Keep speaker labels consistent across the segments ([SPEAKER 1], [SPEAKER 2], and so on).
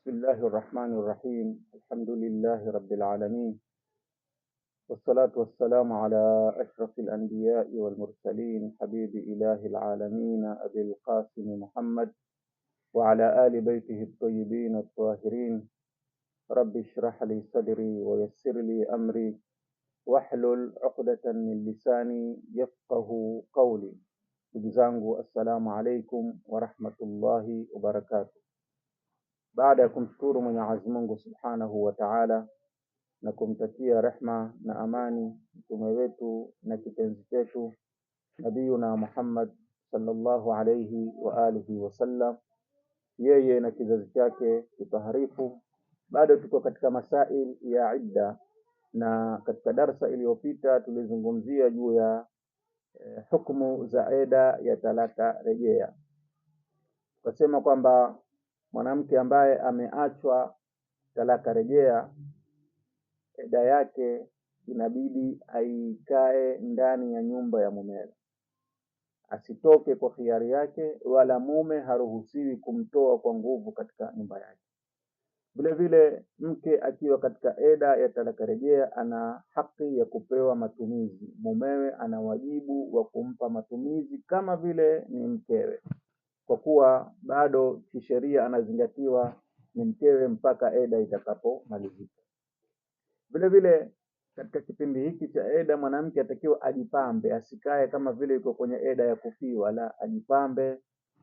[SPEAKER 1] بسم الله الرحمن الرحيم. الحمد لله رب العالمين، والصلاة والسلام على أشرف الأنبياء والمرسلين، حبيب إله العالمين أبي القاسم محمد وعلى آل بيته الطيبين الطاهرين. رب اشرح لي صدري ويسر لي أمري واحلل عقدة من lisani yafqahu qawli. Ndugu zangu, assalamu alaikum warahmatullahi wabarakatuh. Baada ya kumshukuru Mwenyezi Mungu subhanahu wa taala na kumtakia rehma na amani mtume wetu na kipenzi chetu Nabiyuna Muhammad sallallahu alayhi wa alihi wasallam, yeye na kizazi chake kitaharifu. Bado tuko katika masail ya idda, na katika darsa iliyopita tulizungumzia juu ya hukumu za eda ya talaka rejea. Tukasema kwamba mwanamke ambaye ameachwa talaka rejea, eda yake inabidi aikae ndani ya nyumba ya mumewe, asitoke kwa khiari yake, wala mume haruhusiwi kumtoa kwa nguvu katika nyumba yake. Vile vile mke akiwa katika eda ya talaka rejea ana haki ya kupewa matumizi. Mumewe ana wajibu wa kumpa matumizi kama vile ni mkewe, kwa kuwa bado kisheria anazingatiwa ni mkewe mpaka eda itakapomalizika. Vile vile katika kipindi hiki cha eda mwanamke atakiwa ajipambe, asikae kama vile yuko kwenye eda ya kufiwa, la, ajipambe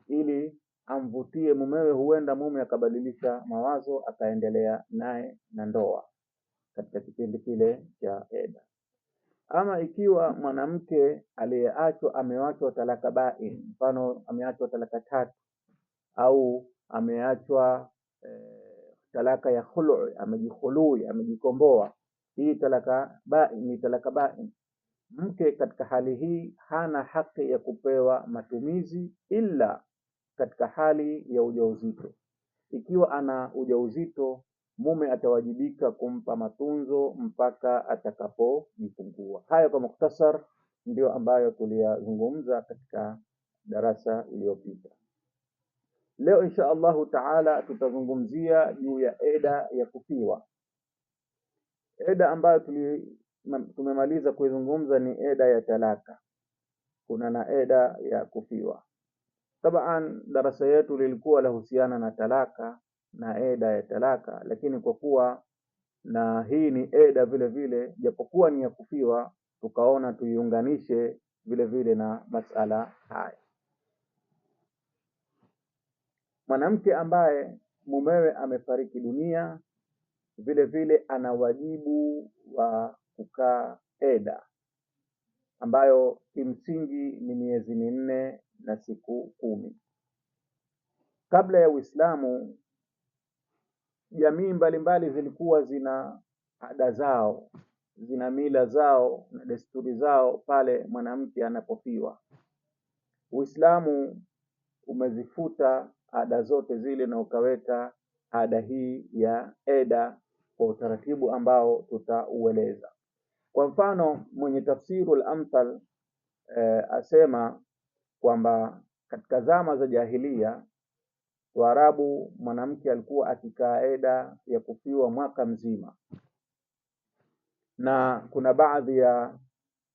[SPEAKER 1] ili amvutie mumewe. Huenda mume akabadilisha mawazo akaendelea naye na ndoa katika kipindi kile cha eda. Ama ikiwa mwanamke aliyeachwa amewachwa talaka bain, mfano ameachwa talaka tatu au ameachwa talaka ya khulu, amejikhului, amejikomboa, hii talaka bain ni talaka bain. Mke katika hali hii hana haki ya kupewa matumizi ila katika hali ya ujauzito. Ikiwa ana ujauzito, mume atawajibika kumpa matunzo mpaka atakapojifungua. Hayo kwa muktasar ndio ambayo tuliyazungumza katika darasa iliyopita. Leo insha Allahu taala tutazungumzia juu ya eda ya kufiwa. Eda ambayo tumemaliza kuizungumza ni eda ya talaka, kuna na eda ya kufiwa. Taban darasa yetu lilikuwa lahusiana na talaka na eda ya talaka, lakini kwa kuwa na hii ni eda vile vile, japokuwa ni ya kufiwa, tukaona tuiunganishe vile vile na masala haya. Mwanamke ambaye mumewe amefariki dunia, vile vile ana wajibu wa kukaa eda ambayo kimsingi ni miezi 4 na siku 10. Kabla ya Uislamu, jamii mbalimbali zilikuwa zina ada zao, zina mila zao na desturi zao pale mwanamke anapofiwa. Uislamu umezifuta ada zote zile na ukaweka ada hii ya eda kwa utaratibu ambao tutaueleza. Kwa mfano, mwenye Tafsirul Amthal asema kwamba katika zama za jahilia Waarabu, mwanamke alikuwa akikaa eda ya kufiwa mwaka mzima, na kuna baadhi ya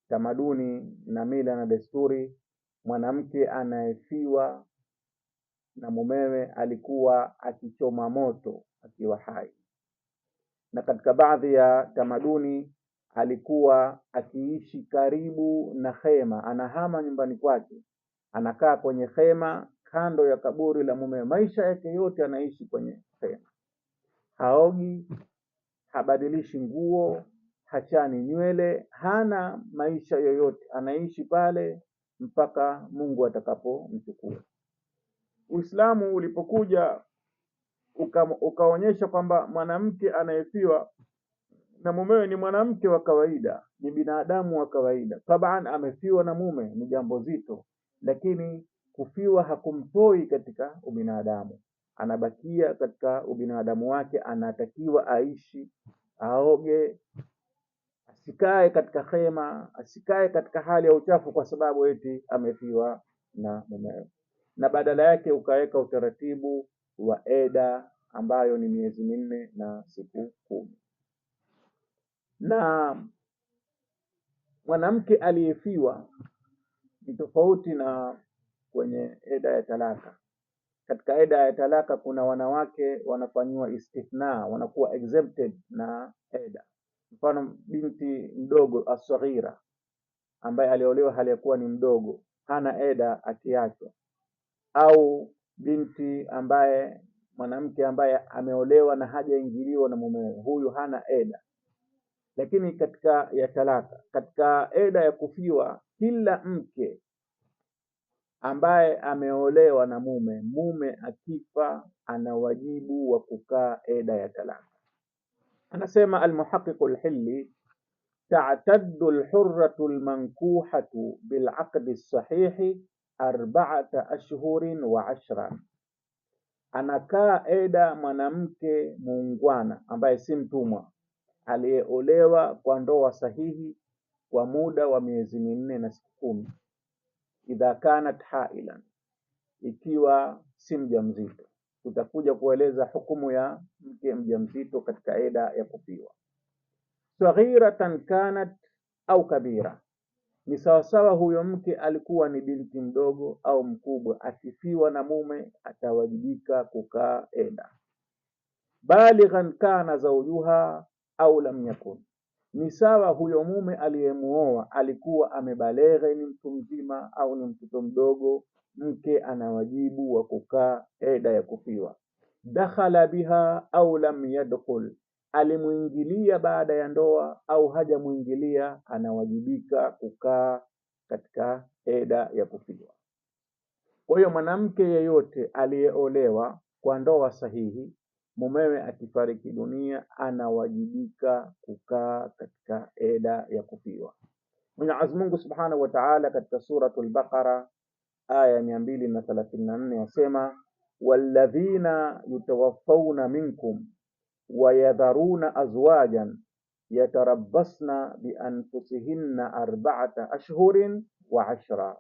[SPEAKER 1] tamaduni na mila na desturi, mwanamke anayefiwa na mumewe alikuwa akichoma moto akiwa hai, na katika baadhi ya tamaduni alikuwa akiishi karibu na hema, anahama nyumbani kwake, anakaa kwenye hema kando ya kaburi la mumewe. Maisha yake yote anaishi kwenye hema, haogi, habadilishi nguo, hachani nywele, hana maisha yoyote, anaishi pale mpaka Mungu atakapomchukua. Uislamu ulipokuja ukaonyesha kwamba mwanamke anayefiwa na mumewe ni mwanamke wa kawaida, ni binadamu wa kawaida. Taban amefiwa na mume ni jambo zito, lakini kufiwa hakumtoi katika ubinadamu, anabakia katika ubinadamu wake. Anatakiwa aishi, aoge, asikae katika hema, asikae katika hali ya uchafu kwa sababu eti amefiwa na mumewe. Na badala yake ukaweka utaratibu wa eda ambayo ni miezi 4 na siku 10. Na mwanamke aliyefiwa ni tofauti na kwenye eda ya talaka. Katika eda ya talaka kuna wanawake wanafanyiwa istithna, wanakuwa exempted na eda. Mfano binti mdogo asghira ambaye aliolewa hali ya kuwa ni mdogo, hana eda akiachwa, au binti ambaye mwanamke ambaye ameolewa na hajaingiliwa na mumewe, huyu hana eda. Lakini katika ya talaka, katika eda ya kufiwa, kila mke ambaye ameolewa na mume, mume akifa ana wajibu wa kukaa eda ya talaka. Anasema Almuhaqiqu Alhilli, ta'taddu alhurratu almankuhatu bilaqdi alsahihi 4 ashhurin wa 10. Anakaa eda mwanamke muungwana ambaye si mtumwa, aliyeolewa kwa ndoa sahihi kwa muda wa miezi 4 na siku 10, idha kanat hailan, ikiwa si mjamzito. Tutakuja kueleza hukumu ya mke mjamzito katika eda ya kufiwa. Saghiratan kanat au kabira, ni sawasawa huyo mke alikuwa ni binti mdogo au mkubwa, akifiwa na mume atawajibika kukaa eda. Balighan kana zawjuha au lam yakun, ni sawa huyo mume aliyemuoa alikuwa amebaleghe, ni mtu mzima au ni mtoto mdogo, mke ana wajibu wa kukaa eda ya kufiwa. Dakhala biha au lam yadkhul, alimuingilia baada ya ndoa au hajamuingilia, anawajibika kukaa katika eda ya kufiwa. Kwa hiyo mwanamke yeyote aliyeolewa kwa ndoa sahihi, mumewe akifariki dunia, anawajibika kukaa katika eda ya kufiwa. Mwenyezi Mungu Subhanahu wa Ta'ala katika suratul Baqara aya 234 yasema, walladhina yutawaffawna minkum wayadharuna azwajan yatarabbasna bianfusihinna 4 ashhurin wa 10,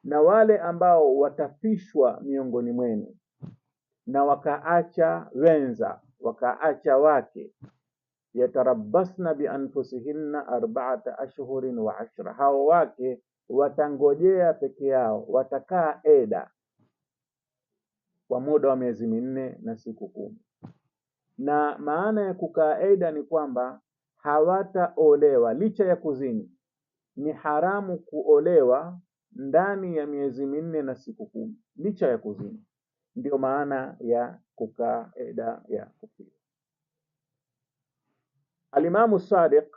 [SPEAKER 1] na wale ambao watafishwa miongoni mwenu na wakaacha wenza, wakaacha wake, yatarabbasna bianfusihinna 4 ashhurin wa 10, hao wake watangojea peke yao, watakaa eda kwa muda wa miezi 4 na siku 10. Na maana ya kukaa eda ni kwamba hawataolewa licha ya kuzini. Ni haramu kuolewa ndani ya miezi 4 na siku 10 licha ya kuzini. Ndio maana ya kukaa eda ya kufiwa. Alimamu Sadiq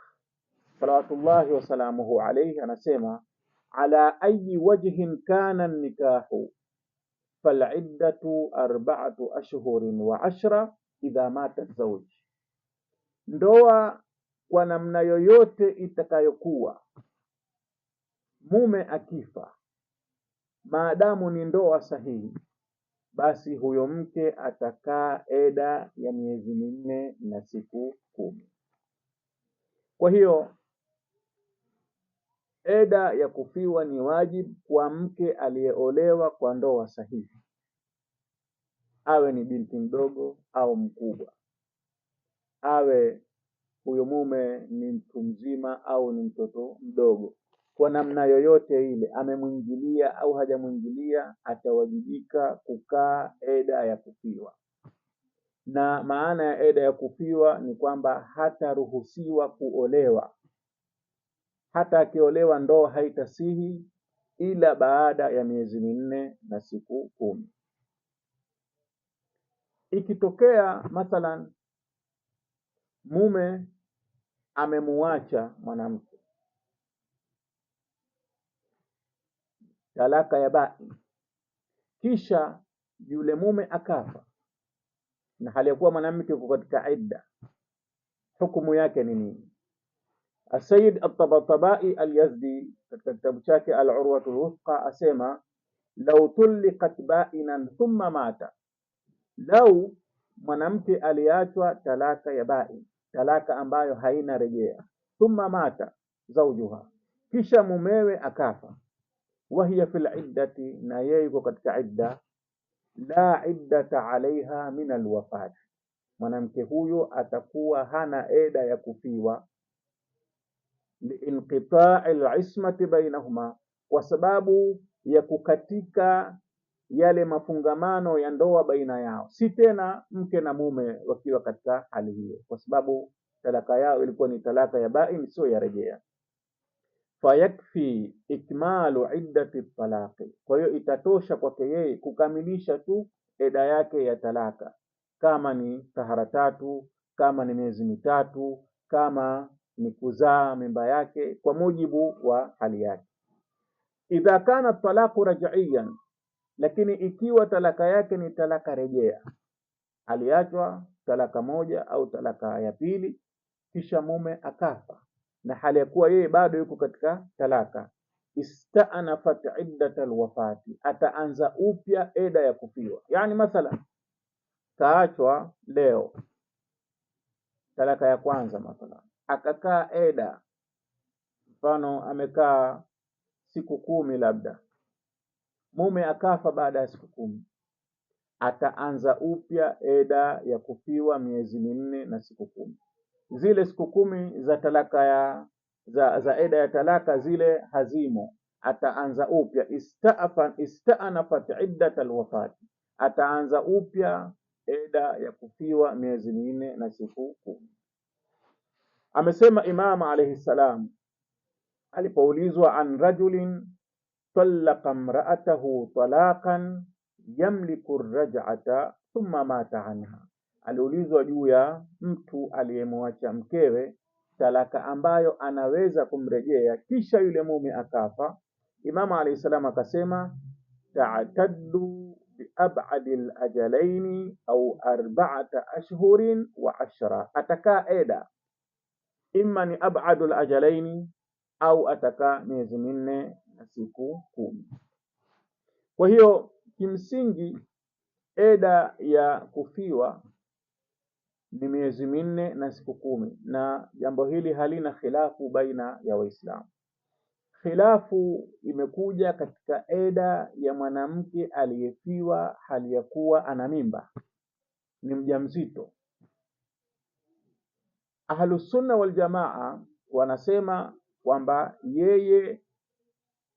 [SPEAKER 1] salawatullahi wasalamuhu alayhi anasema, ala ayi wajhin kana nikahu fal'iddatu 4 ashhurin wa 10 idha mata zawj, ndoa kwa namna yoyote itakayokuwa, mume akifa, maadamu ni ndoa sahihi, basi huyo mke atakaa eda ya miezi 4 na siku 10. Kwa hiyo eda ya kufiwa ni wajibu kwa mke aliyeolewa kwa ndoa sahihi, awe ni binti mdogo au mkubwa, awe huyo mume ni mtu mzima au ni mtoto mdogo, kwa namna yoyote ile, amemwingilia au hajamwingilia, atawajibika kukaa eda ya kufiwa. Na maana ya eda ya kufiwa ni kwamba hataruhusiwa kuolewa. Hata akiolewa ndoa haitasihi ila baada ya miezi 4 na siku 10. Ikitokea mathalan mume amemuacha mwanamke talaka ya bai, kisha yule mume akafa na hali ya kuwa mwanamke yuko katika idda, hukumu yake ni nini? Asayid At-Tabatabai Al-Yazdi katika kitabu chake Al-Urwatul Wuthqa asema, law tulliqat ba'inan thumma mata, lau mwanamke aliachwa talaka ya bain, talaka ambayo haina rejea, thumma mata zawjuha, kisha mumewe akafa, wahiya fil iddati, na yeye yuko katika idda, la iddata alaiha min alwafat, mwanamke huyo atakuwa hana eda ya kufiwa, liinqitai lismati bainahuma, kwa sababu ya kukatika yale mafungamano ya ndoa baina yao, si tena mke na mume wakiwa katika hali hiyo, kwa sababu talaka yao ilikuwa ni talaka ya bain, sio ya rejea. Fayakfi ikmalu iddati talaqi, kwa hiyo itatosha kwake yeye kukamilisha tu eda yake ya talaka, kama ni tahara tatu, kama ni miezi mitatu, kama ni kuzaa mimba yake, kwa mujibu wa hali yake. Idha kana talaqu raj'iyan, lakini ikiwa talaka yake ni talaka rejea, aliachwa talaka moja au talaka ya pili, kisha mume akafa na hali ya kuwa yeye bado yuko katika talaka, istanafat iddat alwafati, ataanza upya eda ya kufiwa. Yani mathalan kaachwa leo talaka ya kwanza mathalan, akakaa eda, mfano amekaa siku 10 labda, mume akafa baada ya siku 10, ataanza upya eda ya kufiwa miezi 4 na siku 10. Zile siku 10 za talaka ya za eda ya talaka zile hazimo, ataanza upya. Istanafat iddat alwafati, ataanza upya eda ya kufiwa miezi 4 na siku 10. Amesema Imam alayhi salam alipoulizwa an rajulin talaqa imra'atahu talaqan yamliku ar-raj'ata thumma mata anha, aliulizwa juu ya mtu aliyemwacha mkewe talaka ambayo anaweza kumrejea kisha yule mume akafa. Imam alayhi salam akasema ta'taddu biab'adil ajalaini au 4 ashhurin wa 10, atakaa eda imma ni ab'adul ajalaini au atakaa miezi 4 na siku 10. Kwa hiyo kimsingi eda ya kufiwa ni miezi 4 na siku 10, na jambo hili halina khilafu baina ya Waislamu. Khilafu imekuja katika eda ya mwanamke aliyefiwa hali ya kuwa ana mimba, ni mjamzito. Ahlus Sunna wal Jamaa wanasema kwamba yeye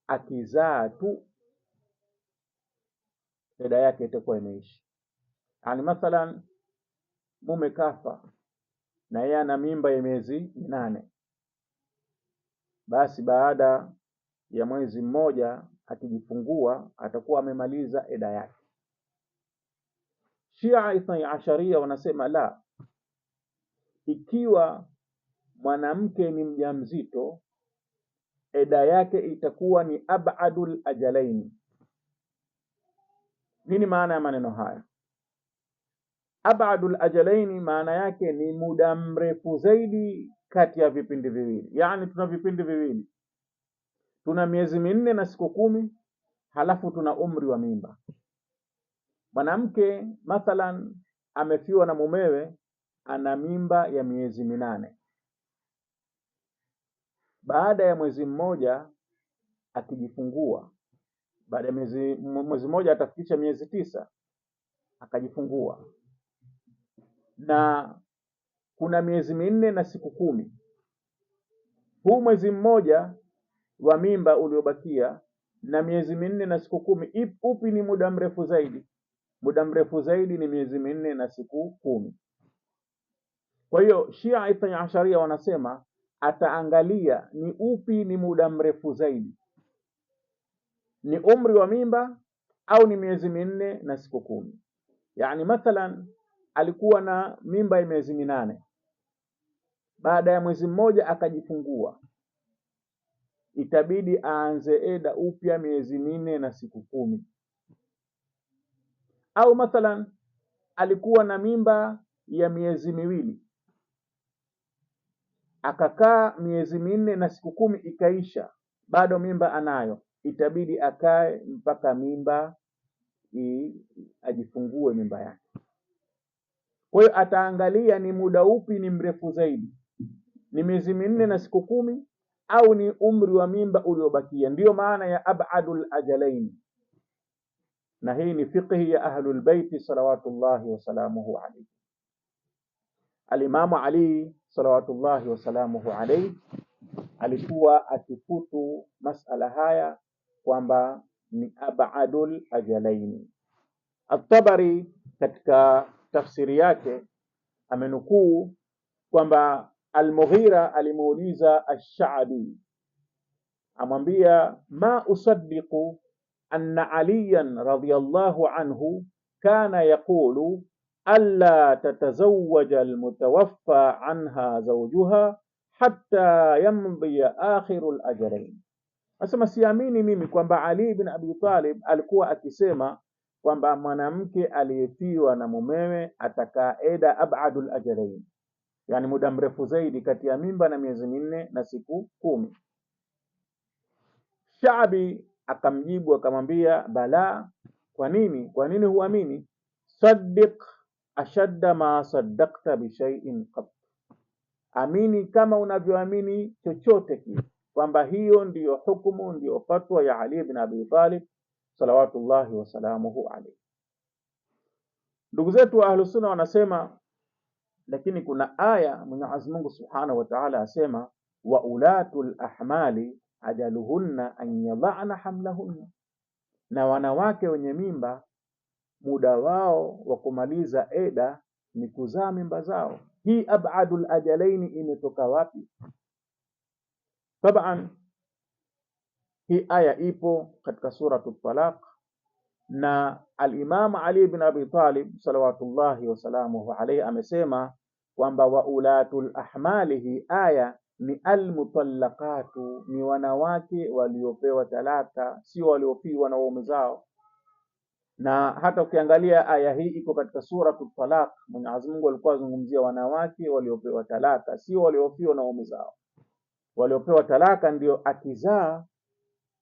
[SPEAKER 1] akizaa tu eda yake itakuwa imeishi. Yani mathalan mume kafa na yeye ana mimba ya miezi 8, basi baada ya mwezi mmoja akijifungua atakuwa amemaliza eda yake. Shia Ithnai Asharia wanasema la, ikiwa mwanamke ni mjamzito eda yake itakuwa ni abadul ajalaini. Nini maana ya maneno haya? Abadul ajalaini maana yake ni muda mrefu zaidi kati ya vipindi viwili. Yani tuna vipindi viwili, tuna miezi 4 na siku 10, halafu tuna umri wa mimba. Mwanamke mathalan amefiwa na mumewe, ana mimba ya miezi 8. Baada ya mwezi mmoja akijifungua, baada ya mwezi mmoja atafikisha miezi 9 akajifungua, na kuna miezi 4 na siku 10. Huu mwezi mmoja wa mimba uliobakia na miezi 4 na siku 10, upi ni muda mrefu zaidi? Muda mrefu zaidi ni miezi 4 na siku 10. Kwa hiyo Shia Ithnai Asharia wanasema ataangalia ni upi ni muda mrefu zaidi, ni umri wa mimba au ni miezi 4 na siku 10. Yani mathalan alikuwa na mimba ya miezi 8, baada ya mwezi mmoja akajifungua, itabidi aanze eda upya miezi 4 na siku 10. Au mathalan alikuwa na mimba ya miezi 2, akakaa miezi 4 na siku 10 ikaisha, bado mimba anayo, itabidi akae mpaka mimba ajifungue mimba yake. Kwa hiyo ataangalia ni muda upi ni mrefu zaidi, ni miezi 4 na siku 10 au ni umri wa mimba uliobakia. Ndiyo maana ya abadul ajalain, na hii ni fiqhi ya Ahlul Bait salawatullahi wa salamuhu alayhi. Alimamu Ali salawatullahi wasalamuhu alaihi alikuwa akifutu masala haya kwamba ni abadul ajalaini. At-Tabari katika tafsiri yake amenukuu kwamba Al-Mughira alimuuliza Ash-Sha'bi, amwambia ma usaddiqu anna aliyan radhiyallahu anhu kana yaqulu alla tatazawaja almutawaffa anha zawjuha hatta yamdhi akhiru alajalain. Anasema siamini mimi kwamba Ali bin Abi Talib alikuwa akisema kwamba mwanamke aliyefiwa na mumewe atakaa eda abadul ajalain, yani muda mrefu zaidi kati ya mimba na miezi 4 na siku 10. Shaabi akamjibu akamwambia, bala, kwa nini? Kwa nini huamini? Saddiq ashadda ma saddaqta bi shay'in qat, amini kama unavyoamini chochote kile, kwamba hiyo ndiyo hukumu, ndiyo fatwa ya Ali bin Abi Talib salawatullahi wasalamuhu alayhi. Ndugu zetu wa Ahlus Sunna wanasema, lakini kuna aya Mwenyezi Mungu Subhanahu wa Ta'ala asema, wa ulatul ahmali ajaluhunna an yadhana hamlahunna, na wanawake wenye mimba muda wao wa kumaliza eda ni kuzaa mimba zao. Hii abadul ajalaini imetoka wapi? Taban hii aya ipo katika suratul Talaq, na al-Imam Ali bin Abi Talib salawatullahi wasalamuhu alayhi amesema kwamba wa ulatul ahmali, hii aya ni almutallaqatu, ni wanawake waliopewa talaka, sio waliofiwa na waume zao. Na hata ukiangalia aya hii iko katika suratul Talaq, Mwenyezi Mungu alikuwa azungumzia wanawake waliopewa talaka, sio waliofiwa na waume zao. Waliopewa talaka ndio akizaa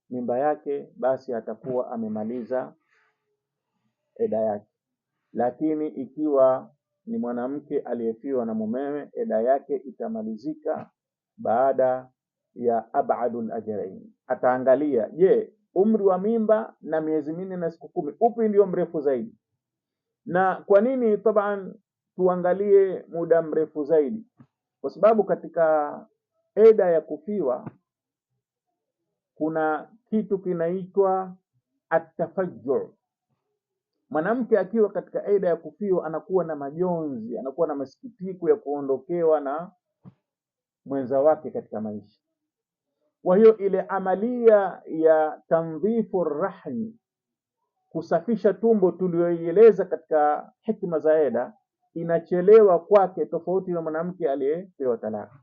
[SPEAKER 1] mimba yake basi atakuwa amemaliza eda yake, lakini ikiwa ni mwanamke aliyefiwa na mumewe, eda yake itamalizika baada ya abadul ajrain. Ataangalia, je, umri wa mimba na miezi 4 na siku 10 upi ndio mrefu zaidi? Na kwa nini taban tuangalie muda mrefu zaidi? Kwa sababu katika eda ya kufiwa kuna kitu kinaitwa atafajju. Mwanamke akiwa katika eda ya kufiwa anakuwa na majonzi, anakuwa na masikitiko ya kuondokewa na mwenza wake katika maisha. Kwa hiyo ile amalia ya tandhifu rahmi, kusafisha tumbo tuliyoieleza katika hikma za eda, inachelewa kwake, tofauti na mwanamke aliyepewa talaka.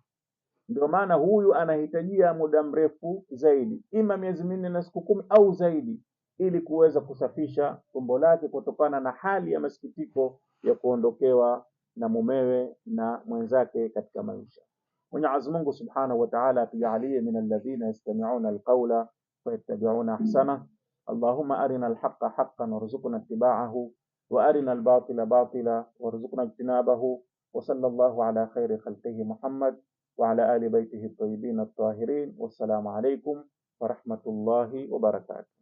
[SPEAKER 1] Ndio maana huyu anahitajia muda mrefu zaidi, ima miezi 4 na siku 10 au zaidi, ili kuweza kusafisha tumbo lake kutokana na hali ya masikitiko ya kuondokewa na mumewe na mwenzake katika maisha. Mwenyezi Mungu Subhanahu wa Ta'ala atujalie min alladhina yastami'una alqawla fayattabi'una ahsana. Allahumma arina alhaqqa haqqan warzuqna ittiba'ahu wa arina albatila batila warzuqna ijtinabahu wa sallallahu ala khairi khalqihi Muhammad wa ala ali baitihi at-tayyibin at-tahirin. Wassalamu alaykum wa rahmatullahi wa barakatuh.